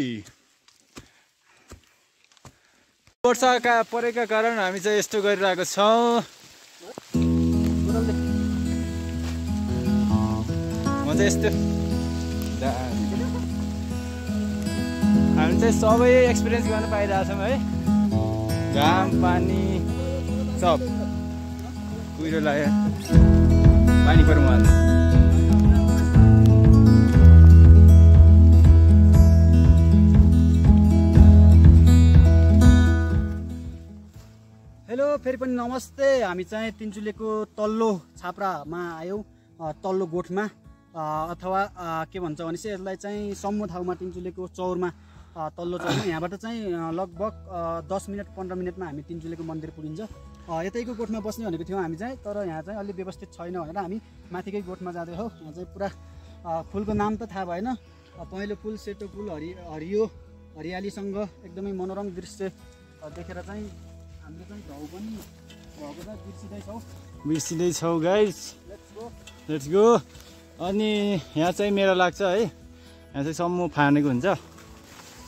Speaker 2: वर्षा परेका कारण हामी चाहिँ यस्तो गरिरहेको छौँ म चाहिँ यस्तो हामी चाहिँ सबै एक्सपिरियन्स गर्न पाइरहेछौँ है घाम पानी सब कुहिरो लाग्यो पानी पऱ्यो उहाँ
Speaker 4: हेलो फेरि पनि नमस्ते हामी चाहिँ तिनचुलेको तल्लो छाप्रामा आयौँ तल्लो गोठमा अथवा के भन्छ भनेपछि यसलाई चाहिँ सम्मु ठाउँमा तिनचुलेको चौरमा तल्लो चौरमा यहाँबाट चाहिँ लगभग 10 मिनट 15 मिनटमा हामी तिनचुलेको मन्दिर पुगिन्छ यतैको गोठमा बस्ने भनेको थियौँ हामी चाहिँ तर यहाँ चाहिँ अलि व्यवस्थित छैन भनेर हामी माथिकै गोठमा जाँदैछौँ यहाँ चाहिँ पुरा फुलको नाम त थाहा भएन पहेँलो फुल सेतो फुल हरियो हरियालीसँग एकदमै मनोरम दृश्य देखेर चाहिँ हामीले चाहिँ घाउ पनि भएको छ
Speaker 2: बिर्सिँदैछौँ गाइस लेट्स गो अनि यहाँ चाहिँ मेला लाग्छ है यहाँ चाहिँ सम्मु फानेको हुन्छ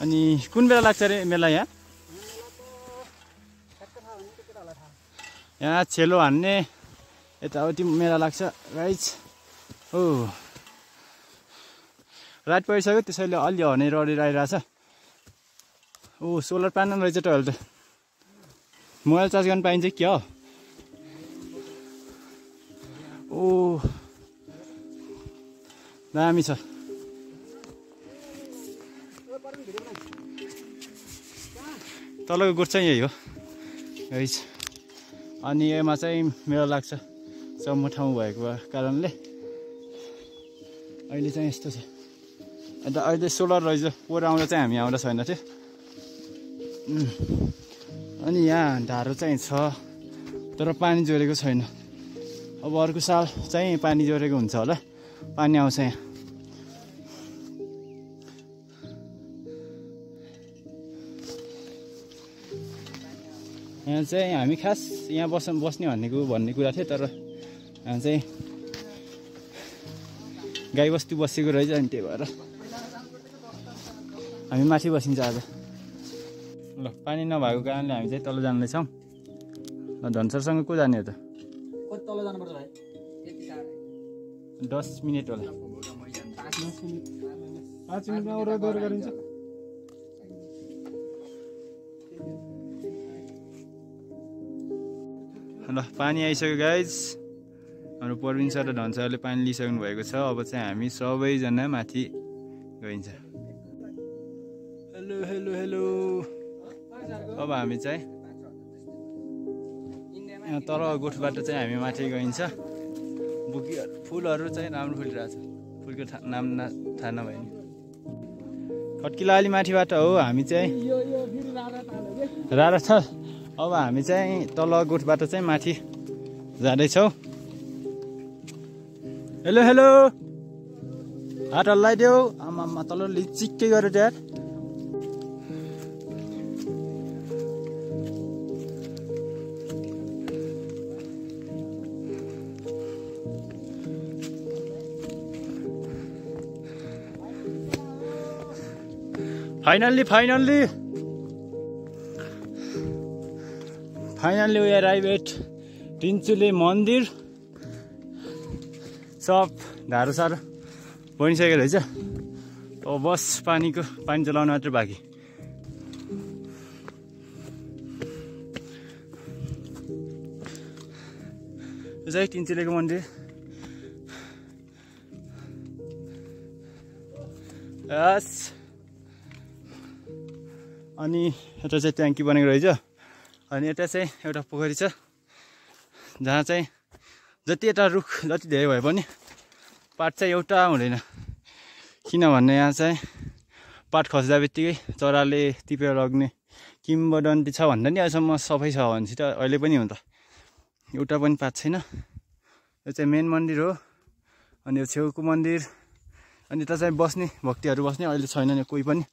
Speaker 2: अनि कुन बेला लाग्छ अरे मेला यहाँ छेलो हान्ने यताउति मेला लाग्छ गाइस हो रात परिसक्यो त्यसैले अलि हने रडेर आइरहेछ ओ सोलर प्यानल रहेछ त अहिले त मोबाइल चार्ज गर्न पाइन्छ क्या हो ओ दामी छ तलको गोठ चाहिँ यही हो गाइस अनि यसमा चाहिँ मेला लाग्छ सम्मु ठाउँ भएको कारणले अहिले चाहिँ यस्तो छ अन्त अहिले सोलर रहेछ पोहोर आउँदा चाहिँ हामी आउँदा छैन थियो अनि यहाँ ढाडो चाहिँ छ तर पानी जोडेको छैन अब अर्को साल चाहिँ पानी जोडेको हुन्छ होला पानी आउँछ यहाँ चाहिँ हामी खास यहाँ बस्ने भन्ने कुरा थियो तर यहाँ चाहिँ गाईबस्तु बसेको रहेछ अनि त्यही भएर हामी माथि बसिन्छ आज ल पानी नभएको कारणले हामी चाहिँ तल जाँदैछौँ धनसरसँग को जाने हो त
Speaker 4: तल जानुपर्छ भाइ
Speaker 2: 10 मिनट होला
Speaker 4: 5 मिनटमा ओहोर गरिन्छ
Speaker 2: ल पानी आइसक्यो गाइज हाम्रो प्रवीण सर र धन सरले पानी लिइसक्नु भएको छ अब चाहिँ हामी सबैजना माथि गइन्छ हेलो हेलो हेलो अब हामी चाहिँ यहाँ तल गोठबाट चाहिँ हामी माथि गइन्छ फुलहरू चाहिँ राम्रो फुलिरहेछ फुलको नाम थाहा नभए नि खट्किला अलि माथिबाट हो हामी चाहिँ रारा छ अब हामी चाहिँ तल गोठबाट चाहिँ माथि जाँदैछौँ हेलो हेलो हात हल्लाइदेऊ आमा तल चिक्कै गऱ्यो dad finally we arrive at Tinchule मन्दिर सब धारो सारो बनिसकेको रहेछ अब बस पानी चलाउन मात्र बाँकी यो चाहिँ तिनचुलेको मन्दिर यस अनि यता चाहिँ ट्याङ्की बनेको रहेछ अनि यता चाहिँ एउटा पोखरी छ जहाँ चाहिँ जति यता रुख जति धेरै भए पनि पात चाहिँ एउटा हुँदैन किनभने यहाँ चाहिँ पात खस्दा बित्तिकै चराले टिपेर लग्ने किम्बदन्ती छ भन्दा नि अहिलेसम्म सफै छ भनेपछि त अहिले पनि हो त एउटा पनि पात छैन यो चाहिँ मेन मन्दिर हो अनि यो छेउको मन्दिर अनि यता चाहिँ बस्ने भक्तहरू बस्ने अहिले छैन नि कोही पनि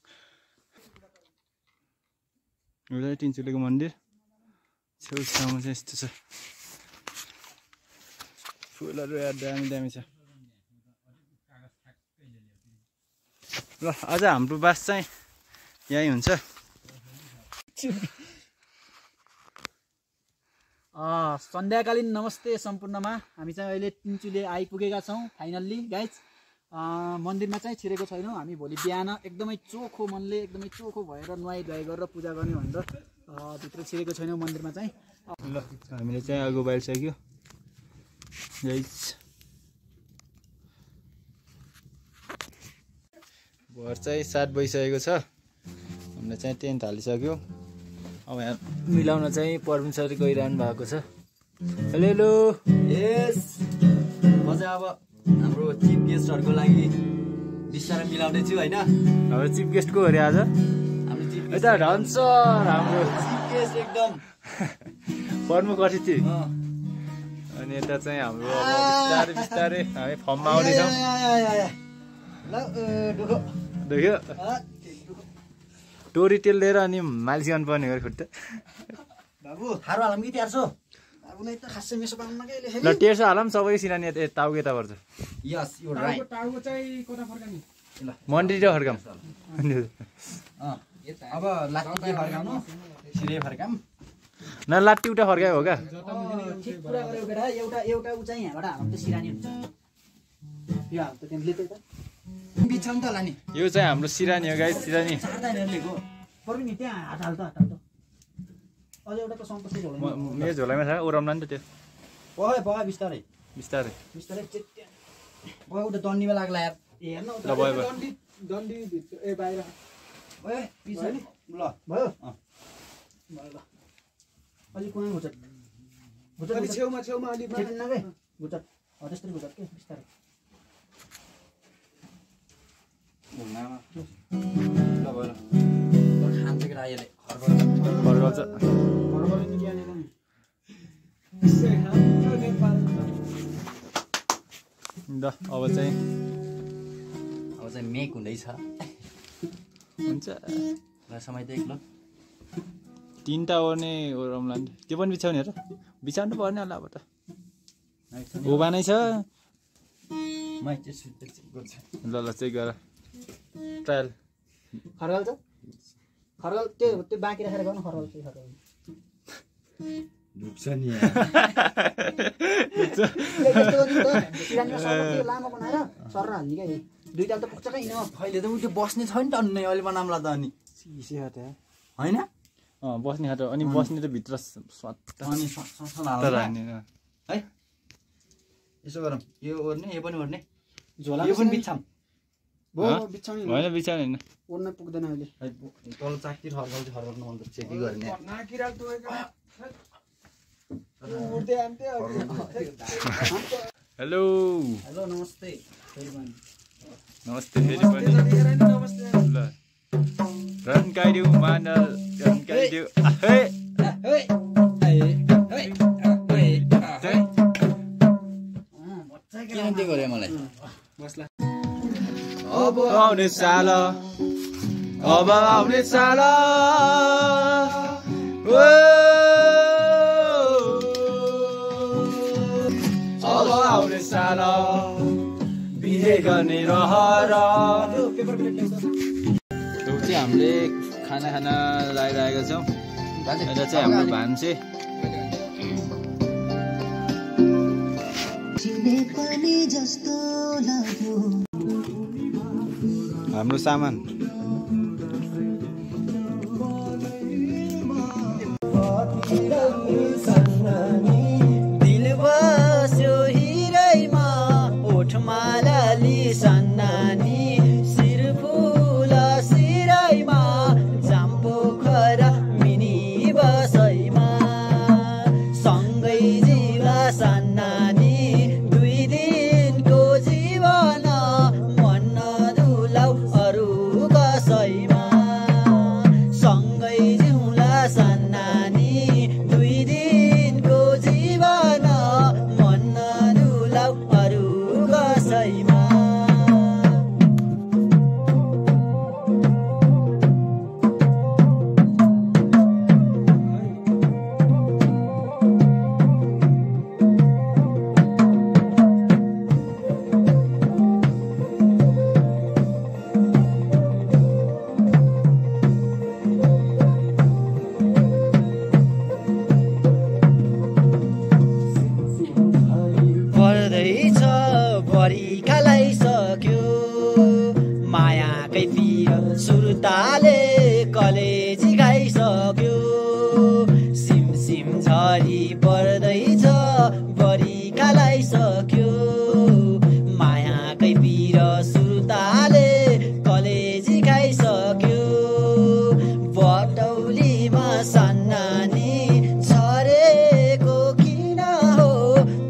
Speaker 2: यो चाहिँ तिनचुलेको मन्दिर छेउछाउमा चाहिँ यस्तो छ फुलहरू दामी दामी छ ल अझ हाम्रो बास चाहिँ यहीँ हुन्छ
Speaker 4: सन्ध्याकालीन नमस्ते सम्पूर्णमा हामी चाहिँ अहिले तिनचुले आइपुगेका छौँ फाइनल्ली गाइज मन्दिरमा चाहिँ छिरेको छैनौँ हामी भोलि बिहान एकदमै चोखो मनले एकदमै चोखो भएर नुहाइ धुवाइ गरेर पूजा गर्ने भनेर भित्र छिरेको छैनौँ मन्दिरमा चाहिँ
Speaker 2: ल हामीले चाहिँ आगो बालिसक्यो गाइज भर चाहिँ 7 बजिसकेको छ हामीले चाहिँ टेन्ट हालिसक्यो अब यहाँ मिलाउन चाहिँ प्रवीण सर गइरहनु भएको छ हेलो हेलो
Speaker 3: यस म चाहिँ अब हाम्रो चिफ गेस्टहरूको लागि बिस्तारै मिलाउँदैछु होइन
Speaker 2: हाम्रो चिफ गेस्ट को अरे आज
Speaker 3: हाम्रो चिफ
Speaker 2: यता धन सर हाम्रो
Speaker 3: चिफ गेस्ट एकदम
Speaker 2: पर्नु कति अनि यता चाहिँ हाम्रो बिस्तारै बिस्तारै हामी फर्ममा आउँदैछौँ देख्यो टोरी तेल लिएर अनि मालिस गर्नु पर्ने गरी खुट्टा
Speaker 4: बाबु थारो हालौँ कि त्यार्छौ बाबुलाई त खासै मेसो पाउनु के
Speaker 2: ल टेर्सो हालौँ सबै सिरानी टाउको यता पर्छ
Speaker 3: यस यु राइट
Speaker 4: टाउको चाहिँ कता फर्काउने
Speaker 2: मन्दिर फर्काम
Speaker 3: अब लाठी के फर्काउनु सिरे फर्काम
Speaker 2: न लाट्टी उठा फर्कायो हो क्या
Speaker 4: ठिक कुरा गर्यो बेटा एउटा उ चाहिँ यहाँबाट हालौँ त सिरानी हुन्छ यो हाल त त्यसले त
Speaker 3: बिछाउँ त लानी
Speaker 2: यो चाहिँ हाम्रो सिरानी हो गाइस सिरानी
Speaker 4: पर्यो नि त्यहाँ हात हाल त अझ एउटा त सन्तोषै झोला
Speaker 2: मेरो झोलामा छ ओराम्ला नि त त्यो
Speaker 4: भयो बिस्तारै
Speaker 2: बिस्तारै
Speaker 3: भयो उता दण्डीमा लाग्ला यार
Speaker 4: हेर्न
Speaker 2: ल भयो भयो
Speaker 4: डन्डी भित्र ए बाहिर
Speaker 3: ओए पिछाडी ल
Speaker 4: भयो ल अलि कुहाँ घुचट छेउमा अलि छेटिन्न के घुचट त्यस्तै घुचट के बिस्तारै
Speaker 3: खान्छ कि राईले
Speaker 2: फर्काउँछ ल अब चाहिँ
Speaker 3: मेक हुँदैछ
Speaker 2: हुन्छ
Speaker 3: समय त एक्लो
Speaker 2: 3टा ओर्ने ओराम्ला नि त्यो पनि बिछाउने र बिछाउनु पर्ने होला अब त ओभा नै छ ल चेक गर ट्रायल
Speaker 4: खरगल त्यो बाँकी राखेर गर्नु खरगल चाहिँ खरगल
Speaker 3: ढुक्छ नि
Speaker 4: लामो बनाएर सर हाल्ने क्या दुईटा त पुग्छ कहीँ
Speaker 3: अहिले त उ त्यो बस्ने छ नि त अन्य अहिले बनाउँला त अनि होइन
Speaker 2: बस्ने खाटो अनि बस्ने त भित्र
Speaker 3: अनि है यसो गरौँ यो ओर्ने यो पनि ओर्ने यो पनि बिछाम
Speaker 2: होइन बिछाउने होइन
Speaker 4: ओर्न पुग्दैन अहिले
Speaker 3: तल चाकतिर हर्काउनु मन पर्छ के गर्ने
Speaker 2: हेलो
Speaker 4: हेलो नमस्ते
Speaker 2: नमस्ते फेरि पनि ल रन्काइदेऊ मानल रन्काइदेऊ
Speaker 3: किन त्यो गरे मलाई
Speaker 2: अब आउने साल अब आउने साल अब आउने साल बिहे गर्ने रहर चाहिँ हामीले खाना लगाइरहेका छौँ यता चाहिँ हाम्रो भान्से हाम्रो सामान
Speaker 1: दिल बस्यो हिरैमा ओठमा लाली सन्नानी शिर फुल सिरैमा जाम्पो खरा मिनी बसैमा सँगै जिवा सन्नानी 2 दिनको जीवन मन नदुलाउ अरू कसैमा सँगै जिउला सन्नानी 2 दिनको जीवन मन नदुलाउ अरू कसैमा पर्दैछ बरिखा लगाइसक्यो मायाकै पिर सुर्ताले कलेजी खाइसक्यो सिमसिम झरी पर्दैछ बरिखा लगाइसक्यो मायाकै पिर सुर्ताले कलेजी खाइसक्यो बटौलीमा सन्नानी छरेको किन हो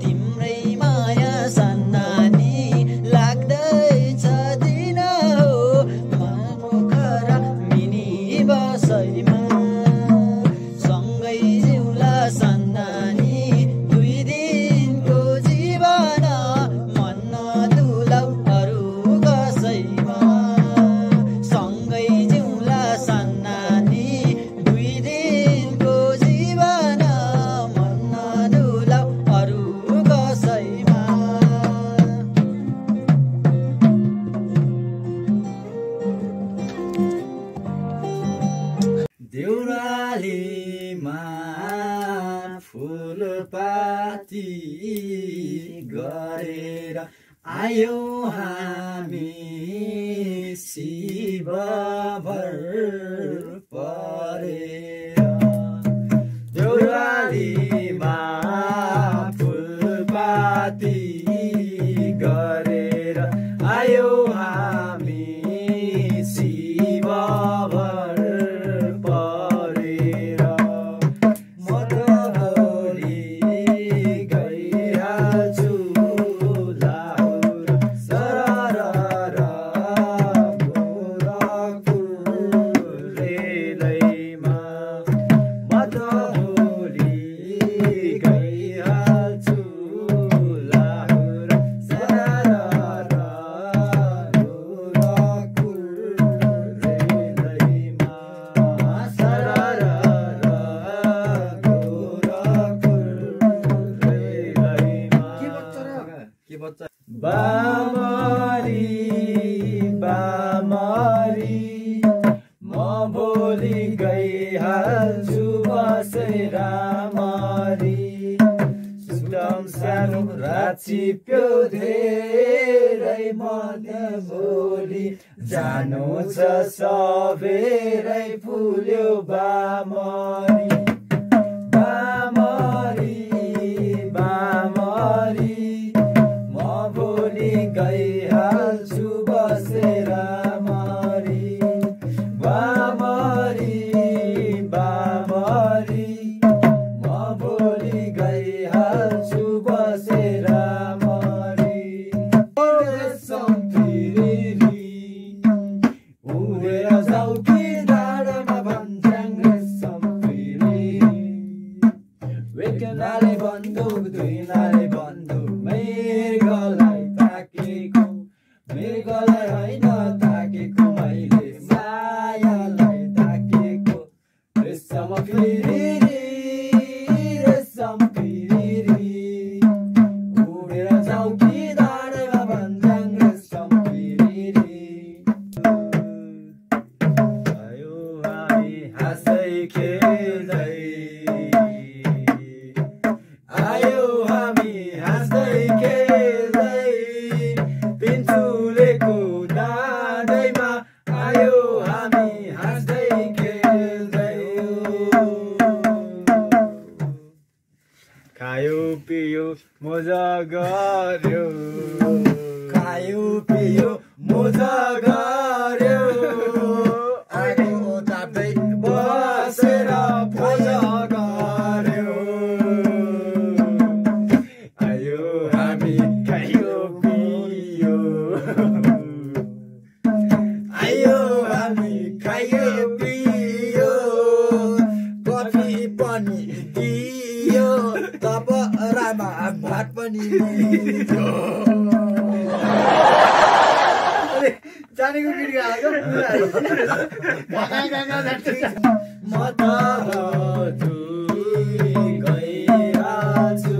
Speaker 1: तिम्रै माया सन्नानी लाग्दैछ दिन हो पोखरा मिनी बसैमा सँगै जिउला सन्नानी 2 दिनको जीवन मन नदुलाउ अरू कसैमा सँगै जिउला सन्नानी 2 दिनको जीवन मन नदुलाउ अरू कसैमा
Speaker 3: देउरालीमा फुलपाती गरेर आयौँ हामी शिवभर परेर देउरालीमा फुलपाती गरेर आयौँ हामी शिवभर परेर म त भोलि गइहाल्छु लाहुर सरर गोरखपुर रेलैमा म त भोलि गइहाल्छु लाहुर सरर गोरखपुर रेलैमा सरर गोरखपुर रेलैमा के बच्चा बामरी बामरी म भोलि गइहाल्छु बसेर मरी सुटम सानो रात छिप्यो धेरै मन
Speaker 5: भोलि जानु छ सबेरै फुल्यो बामरी बामरी बामरी म भोलि गइहाल्छु बसेर मरी बामरी बामरी म भोलि गइहाल्छु बसेर मरी उडेर जाऊ कि डाँडामा भन्छन् वेकनाले बन्दुक दुईनाले बन्दुक मृगलाई ताकेको मृगलाई होइन ताकेको मैले मायालाई ताकेको रेशम फिरिरी रेशम फिरिरी उडेर जाऊ कि डाँडामा भन्छन् रेशम फिरिरी आयो हामी हाँसै खेल्दै आयो हामी हाँस्दै खेल्दै पिन्छुलेको डाँडैमा आयो हामी हाँस्दै खेल्दै खायो पियो मजा गर्यो खायो पियो मजा गर्यो आगो ताप्दै बसेर मजा गर्यो आयो हामी खायो पियो आयो हामी खायो पियो कफी पनि दियो तपरामा भात पनि दियो जानेको गीत गाएको म त गइहाल्छु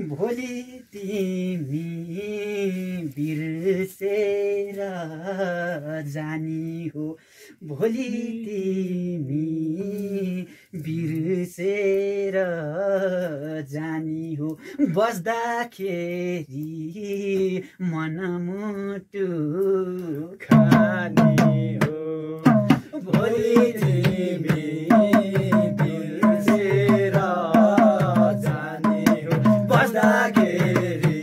Speaker 5: भोलि तिमी बिर्सेर जानी हो भोलि तिमी बिर्सेर जानी हो बस्दाखेरि मनमुटु खानी हो भोलि तिमी बिर्सेर जानी हो बस्दाखेरि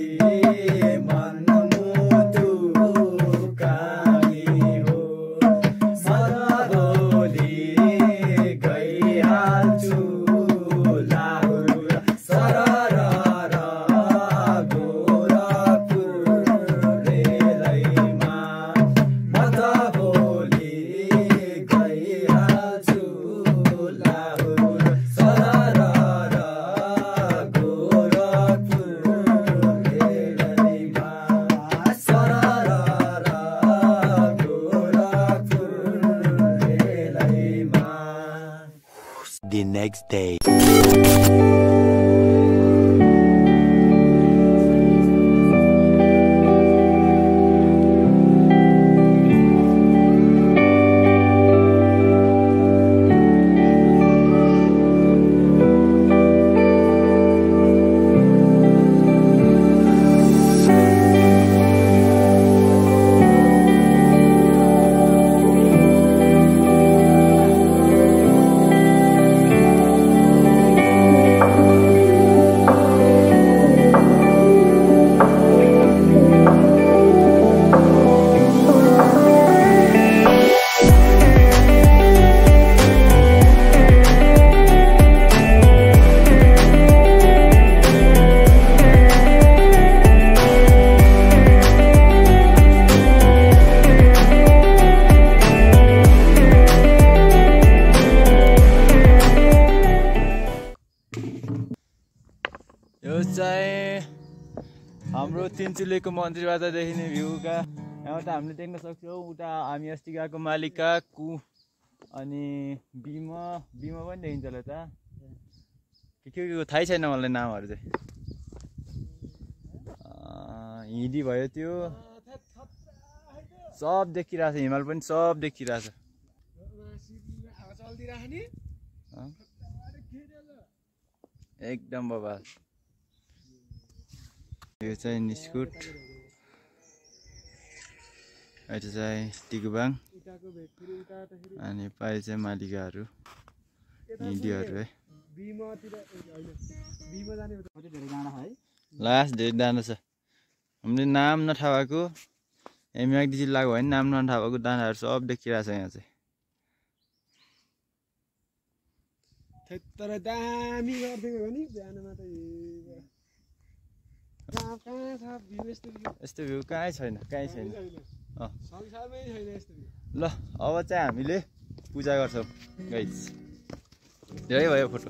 Speaker 5: मनमुटु खानी हो सदा भोलि गइहाल्छु लाहुर सरर गोरखपुर रेलैमा म त भोलि गइहाल्छु लाहुर सरर गोरखपुर रेलैमा सरर गोरखपुर रेलैमा
Speaker 6: The next day.
Speaker 2: तिनचुलेको मन्दिरबाट देखिने भ्यूका यहाँबाट हामीले देख्न सक्छौँ। उता हामी अस्ति गएको मालिका कु अनि बिमा पनि देखिन्छ होला त के थाहै छैन मलाई नामहरू चाहिँ। हिँडी भयो त्यो सब देखिरहेछ, हिमाल पनि सब देखिरहेछ। एकदम बबाल। यो चाहिँ निस्कुट, यता चाहिँ टिकुबाङ अनि पाइ चाहिँ मालिकाहरू हिँडीहरू है। लास्ट धेरै दाना छ। हामीले नाम नथाहा भएको एमआइडी जिल्लाको होइन, नाम नथाहा भएको दानाहरू सब देखिरहेछ यहाँ चाहिँ।
Speaker 4: तर दामी गरिदिएको नि बिहानमा त
Speaker 2: यस्तो भ्यू कहीँ छैन, कहीँ छैन।
Speaker 4: संसारमै छैन यस्तो भ्यू।
Speaker 2: ल अब चाहिँ हामीले पूजा गर्छौँ गाइस। धेरै भयो फोटो।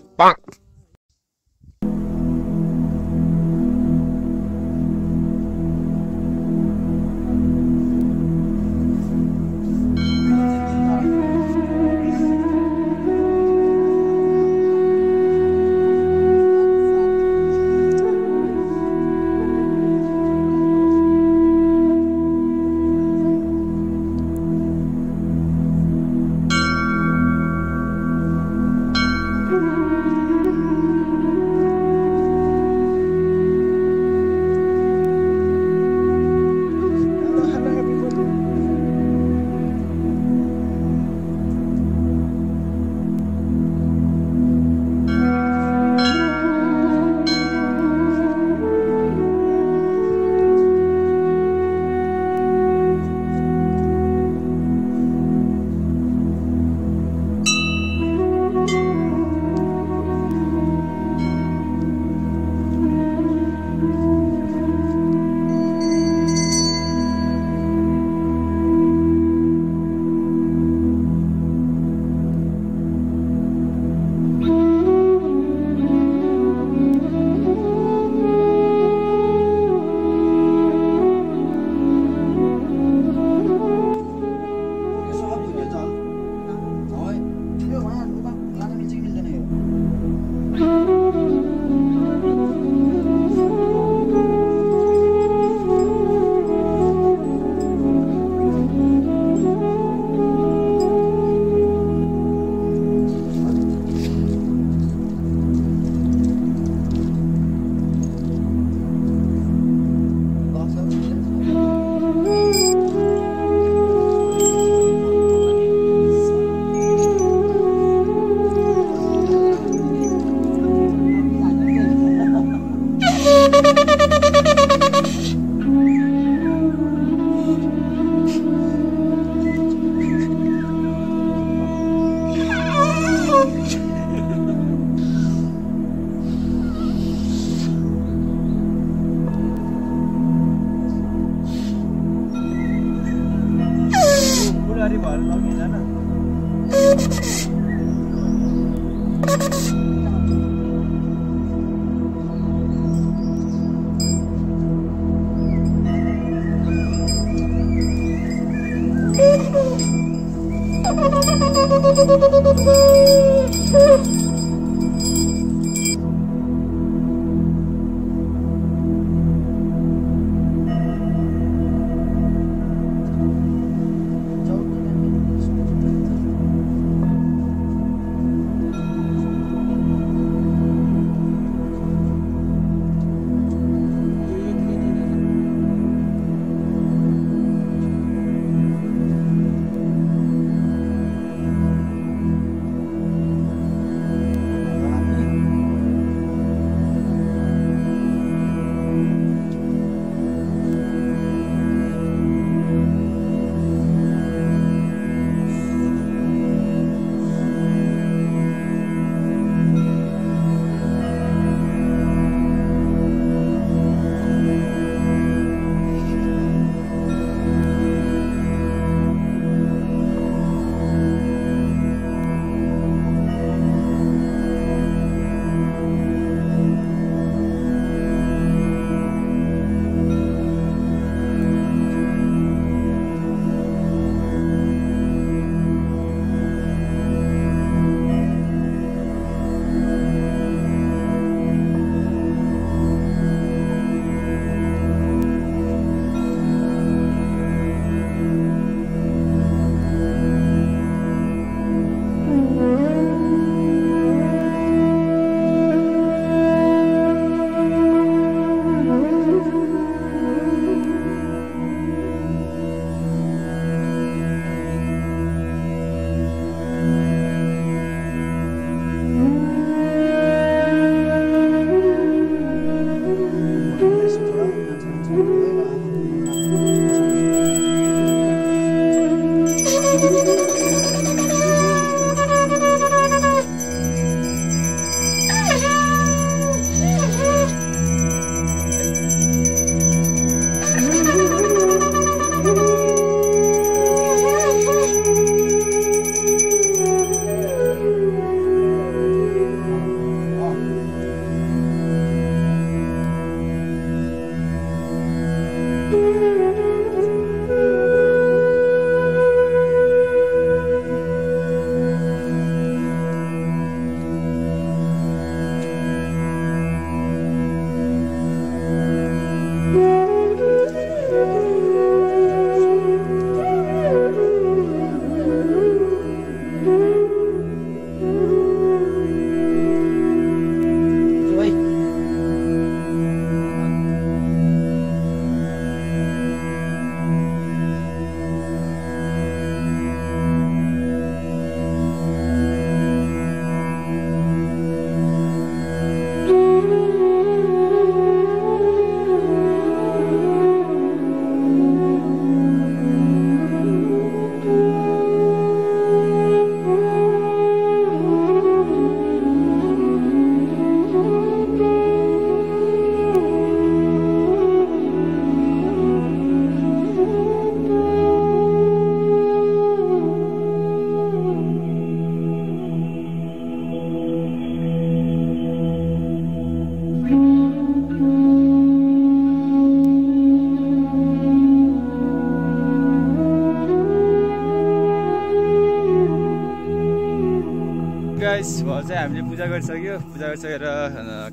Speaker 2: गाइस चाहिँ हामीले पूजा गरिसक्यो, पूजा गरिसकेर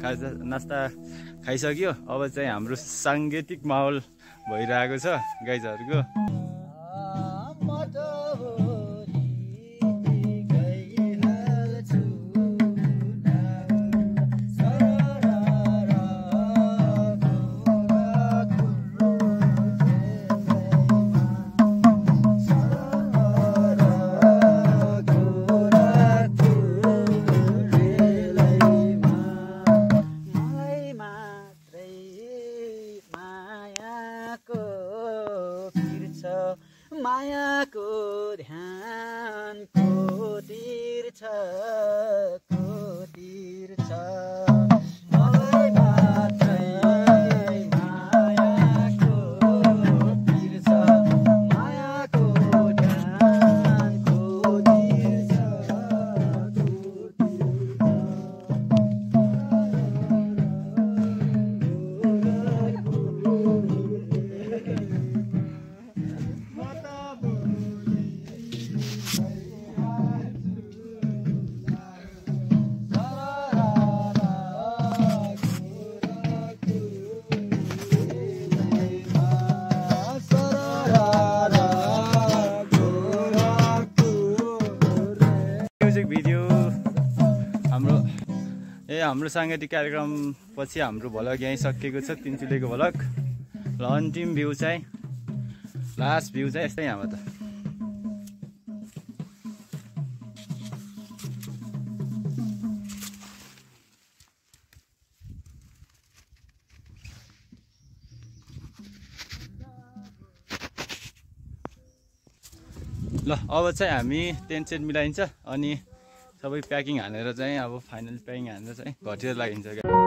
Speaker 2: खाजा नास्ता खाइसक्यो। अब चाहिँ हाम्रो साङ्गीतिक माहौल भइरहेको छ गाइजहरूको।
Speaker 4: मायाको ध्यानको तीर्छ मलाई मात्रै मायाको तीर्छ मायाको ध्यानको तीर्छ
Speaker 2: हाम्रो साङ्गीतिक कार्यक्रम पछि हाम्रो भ्लग यहीँ सकिएको छ, तिनचुलेको भ्लग। ल अन्तिम भ्यू चाहिँ लास्ट भ्यू चाहिँ यस्तै हाम्रो त। ल अब चाहिँ हामी टेन्ट सेट मिलाइन्छ अनि सबै प्याकिङ हानेर चाहिँ अब फाइनल प्याकिङ हानेर चाहिँ घरतिर लागिन्छ।